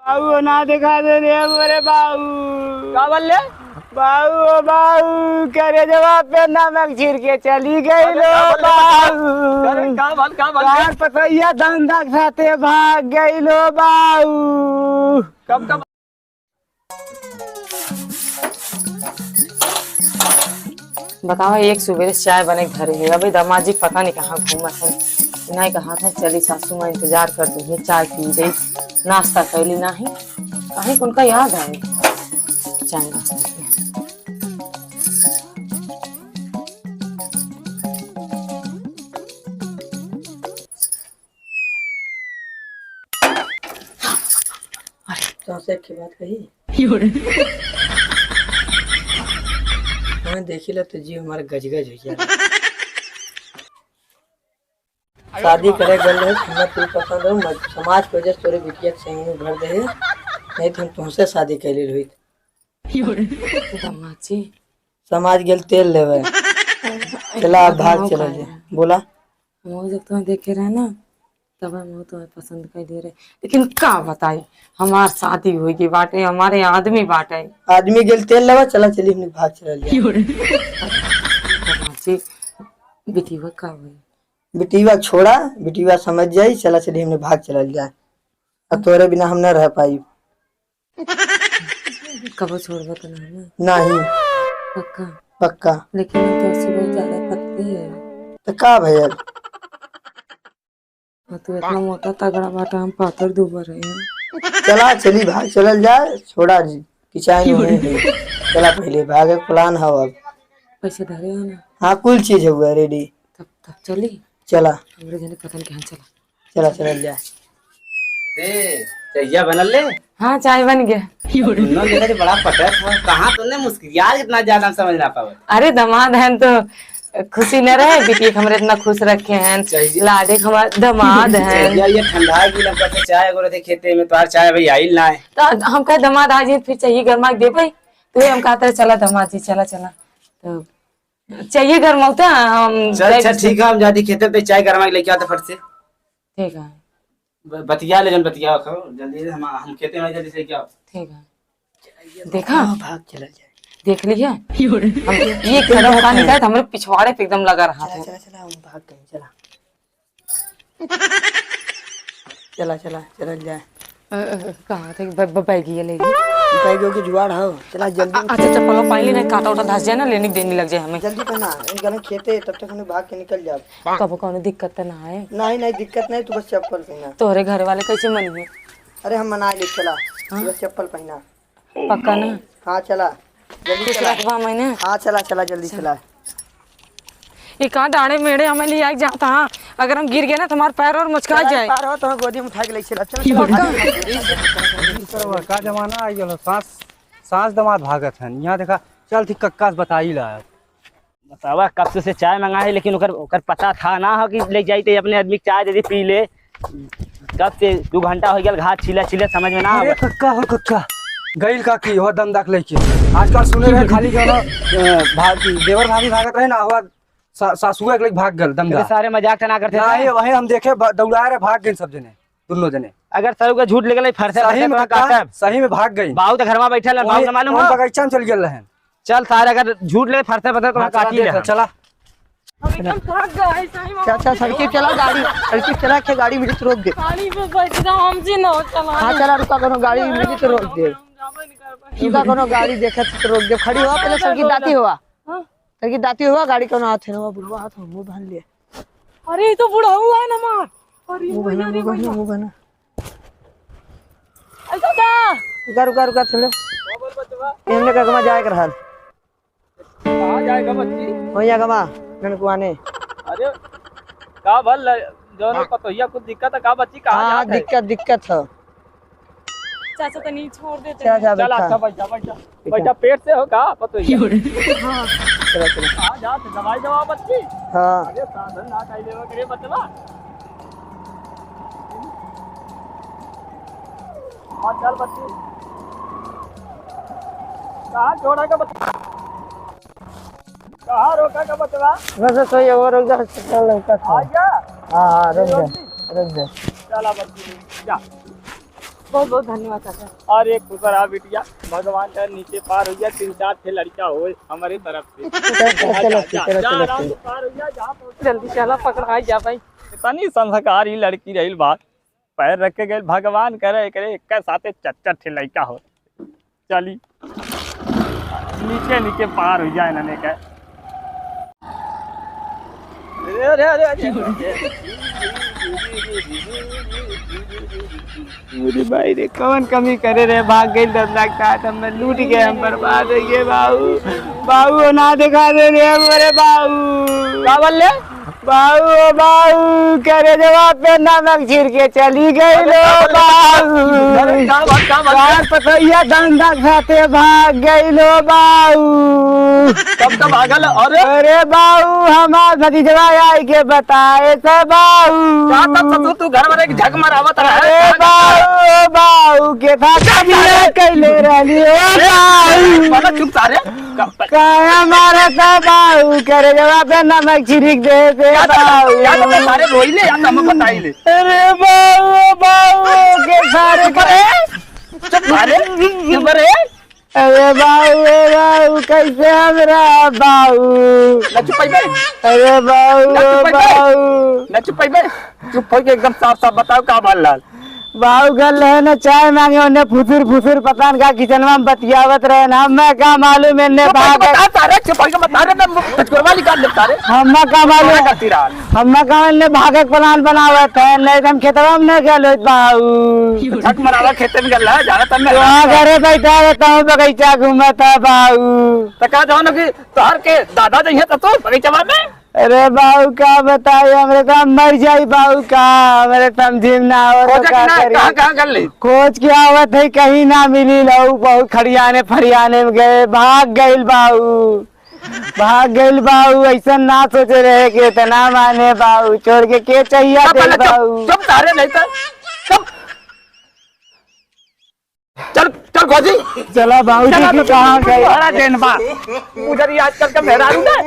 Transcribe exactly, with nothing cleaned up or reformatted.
बाऊ ना देखा दे रे मोरे बाऊ। का बोल ले? बाऊ, ओ बाऊ, करेजवा पे नमक छिड़के चली गइल हो बाऊ। अरे का बोल, का बोल? तोहार पतोहिया धंधा के साथे भाग गइल हो बाऊ। कब, कब? बतावा, एक सुबेरे से चाय बने के धरे है, अबे दामाद जी पता नहीं कहाँ घूमत है, नहीं कहाँ थे। चली सासू माँ इंतजार कर दे, चाय पी दे, नाश्ता कैली नहीं, कहीं उनका याद आए चाय नाश्ता के। अरे, तोहसे एक बात कही। हाँ, देखी ला तो जीव हमारा गजगज हो जाए। शादी करे गल रहे, सुनत तू पसंद हो, मज-, समाज के वजह से तोरे बिटिया के सही में भर दे, नहीं तो हम तुमसे शादी कैले रहित। दामाद जी। समाज गेल तेल लेवे। चला, अब भाग चला जा। बोला। हम जब तुम्हें देखे रहे ना, तब हम तुम्हें पसंद कर दे रहे। लेकिन का बताई, हमार शादी हो गई बाटे, हमारे आदमी बाटे। आदमी गेल तेल लेवे, चला चली हमने भाग चला जा। दामाद जी, बिटिया का हुई? बिटिया छोड़ा, बिटिया समझ जाई, चला चली हमने भाग चला जाए। अब तोरे बिना हम न रह पाई। कबो छोड़बो तो नहीं ना? नहीं। पक्का? पक्का। लेकिन हम तो उससे बहुत ज्यादा पतली है। तो का भैया? हाँ, तू इतना मोटा तगड़ा बाटा, हम पातर दुबर रहे हैं। चला, चली भाग, चलल जाए, छोड़ा जी, किचाइन नहीं है। चला पहले भागे plan हो अब। पैसे धरे हो ना? हाँ, कुल चीज हुआ ready। तब, तब चली? चला। हमरे जने पता नहीं कहाँ चला। चला, चला, जा। अरे, चहिया बनल ले? हाँ, चाय बन गया। दोनों जने तो बड़ा पटत हो। कहाँ तूने मुस्कियाल इतना ज्यादा, हम समझ ना पावत। अरे, दामाद हैं तो खुशी न रहे, बिटिया के हमरे इतना खुश रखे हैं। चाहिए। लाडे के हमार दामाद हैं। चहिया ये ठंडा की लगता है, चाय अगर थे खेते में, तो आज चाय भाई आइल ना है। तो हम कहे दामाद आ जाए, फिर चाहिए गरमा के दे भाई। तो हम कहते हैं, चला दामाद जी, चला, चला। तो चाहिए गरमाउता, हम चल, चल, ठीक है, हम जाती खेते पे, चाय गरमा के लेके आते फट से। ठीक है। ब-, बतिया ले, जन बतिया खाओ, जल्दी से हम, हम खेते में जल्दी से लेके आओ। ठीक है। देखा? हाँ, भाग चला जाए। देख लिया? हम एक कदम का निकाले तो हमरे पिछवाड़े पे एकदम लगा रहा था। चला, चला, चला, हम भाग गए, चला। चला, चला, चलल जाए। अ, अ, कहाँ थे? ब-, ब-, बैगिया ले गई। बैग के जुगाड़ हो। चला जल्दी। अ-, अच्छा, चप्पलो पाइली नहीं, काटा उटा धस जाए ना, लेने देने लग जाए हमें। जल्दी पहना, इन गने खेते, तब तक हमें भाग के निकल जाओ। कबो कौनो दिक्कत तो ना है? नहीं, नहीं, दिक्कत नहीं, तू बस चप्पल पहना। तोहरे घर वाले कैसे मनिहे? अरे हम मना ले, चला, हाँ? तू बस चप्पल पहना। पक्का ना? हाँ, चला, जल्दी कुछ चला। रखबा मैंने? हाँ, चला, चला, जल्दी चला। चला। ये का डाढ़े मेढ़े हमें लिया के जाता, हाँ? अगर हम गिर गए ना, तो हमार पैर और मुचका चला, जाए। पार हो, तो हम गोदी में उठा के ले चला। चल, चला, पक्का? भाग। सरवा, का जमाना आ गया, सास, सास दामाद भागत हैं। यहाँ देखा, चल ठीक कक्का से बताई ला। बतावा, कब से, से चाय मंगा है, लेकिन ओकर, ओकर पता था ना हो कि ले जाई ते अपने आदमी के चाय दे दी, पी ले। कब से दू घंटा हो गया, घास छीला, छीला, समझ में ना अरे आवत। कक्का हो कक्का, गइल का की हो दमदा के लेके। आजकल सुने रहे खाली जौन, अ, भा-, देवर भाभी भागत रहे ना, हुआ सा-, सासुआ के लेके भाग गल दमदा। अरे सारे मजाक तो ना करते ना, थे। ये वही हम देखे ब-, दौड़ा रहे, भाग गए सब जने, दोनों जने। अगर सर के झूठ निकले, फरसे सही फरसे में तो कक्का, काटब। सही में भाग गई। बाऊ तो घर में बैठल है, बाऊ वही, तो मालूम वही है। बगीचा में चल गल रहे। चल सारे, अगर झूठ ले, फरसे फरसे तो हाँ, चला काटी देख, ले। चला। हम एकदम थक गए, सही में। अच्छा, अच्छा, सड़की चला गाड़ी, सड़की चला के गाड़ी मिली तो रोक दे। गाड़ी पे बैठ जा, हमसे ना हो चला। हाँ, चला, रुका, कोनो गाड़ी मिली तो रोक दे। हम जाबे नहीं कर पाए। रुका, कोनो गाड़ी देखे तो रोक दे। खड़ी हुआ, पहले सड़की दाती हुआ। हाँ। सड़की दाती हुआ, गाड़ी कोनो हाथ है ना, बुढ़वा हाथ हो, मुंह बांध ले। अरे, ये तो बुढ़ऊ है ना मार। अरे, मुंह बांध, मुंह बांध, मुंह बांध। ऐसा था। रुका, रुका, रुका, चलो। एमने का कमा जाए कर हाल। कहाँ जाएगा बच्ची? वही अगवा, ननकुआने। अरे, का भल, जौन पतोहिया कुछ दिक्कत है का बच्ची, कहाँ हाँ, जात है? दिक्कत, दिक्कत है। चाचा, तनी छोड़ देते चल, हैं। जा, चल, बैठा। अच्छा, बैठा, बैठा। ठीक है। बैठा, पेट से हो का पतोहिया? हाँ। चलो, चलो। कहाँ जात है? दवाई दवा बच्ची? हाँ। अरे, साधन ना खाई लेवा करे बचवा। हाँ, चल बच्ची। कहाँ छोड़ा का बच्ची? कहाँ रोका का बचवा? बस, बस, वही वो रुक जा, चल, रुक जा। आ गया? हाँ, हाँ, रुक जा, रुक जा। चला बच्ची, जा। बहुत बहुत धन्यवाद चाचा। अरे खुश रहा बिटिया, भगवान का नीचे पार हो गया, तीन चार ठे लड़का होए हमारे तरफ से। चलो, चलो, जा, चलो, जा, चलो, आराम से चलो। पार हो गया, जहाँ पहुँचे। जल्दी चला, पकड़ा जा भाई। इतनी संस्कारी लड़की रही बा, पैर रख के गइल, भगवान करे एकरे एक साथे चार चार ठे लड़का हो। चली, नीचे नीचे पार हो जाए ना के। अरे, अरे, अरे, अरे। अरे भाई रे, कौन कमी करे रे, भाग गइल दस लाख साथ, हम लूट गए, हम बर्बाद हो गए बाबू। बाबू, ना दिखा दे रे हमरे बाबू। का बोल ले? बाऊ, ओ बाऊ, करेजवा पे नमक छिड़के चली गइल ओ बाऊ। अरे, का बात, का बात? चार पतोहिया धंधा खाते भाग गइल ओ बाऊ। कब, कब भागल? अरे। अरे बाऊ, हमार भतीजवा आई के बताए से बाऊ। का तब ससुर तू घर में एक झक मरावत रहे? अरे कहाँ बाऊ, ओ बाऊ, के था कबिया कैले रहली ओ बाऊ। चुप सारे। काया मारता बाऊ, करेजवा पे नमक छिड़क दे से बाऊ। या तो सारे रोई ले, या तो हमें बताई ले। अरे बाऊ, ओ बाऊ, के सारे चुप रे। चुप रे। अरे बाऊ, ए बाऊ, कैसे हमरा बाऊ? ना चुप बे। अरे बाऊ, ना चुप बे। बाऊ। ना चुप बे। चुप होके एकदम साफ साफ बताओ का भल रहल। बाऊ गल रहे न चाय मांगे, ओने फुसुर फुसुर पता न का किचनवा में बतियावत रहे न। हमें का मालूम एने चुप होके भाग बता सारे, चुप होके बता रे, मैं कचकोरवा निकाल दे सारे। हमें का मालूम, बड़ा गलती रहल। हमें का एने भागे के प्लान बनावत है, नहीं तो हम खेतवा में न गल होत बाऊ। झक मरावा खेते में गल है, जाना तब मैं तो वहाँ घरे बैठा रहता हूँ, बगीचा घूमत है बाऊ। तो का जाओ ना कि तोहर के दादा जइहे तो तू बगीचवा में? अरे बाऊ, का बताई, हमरे तो हम मर जाई बाऊ, का हमरे समझी में ना और खोजे का कि ना, करी? कहाँ, कहाँ कर ली? खोज के आवत है, कहीं ना मिली लऊ, बहुत खड़ियाने फड़ियाने में गए, भाग गइल बाऊ, भाग गइल बाऊ। ऐसन ना सोचे रहे कि इतना माने बाऊ, छोड़ के के चाहिए चुप, दे चुप, बाऊ? चुप, सारे नहीं तो, चुप। चल, चल खोजी। चला बाबूजी चला की तो कहाँ गए? तोहरा देन बा। उधर ही आजकल का मेहरारू ना।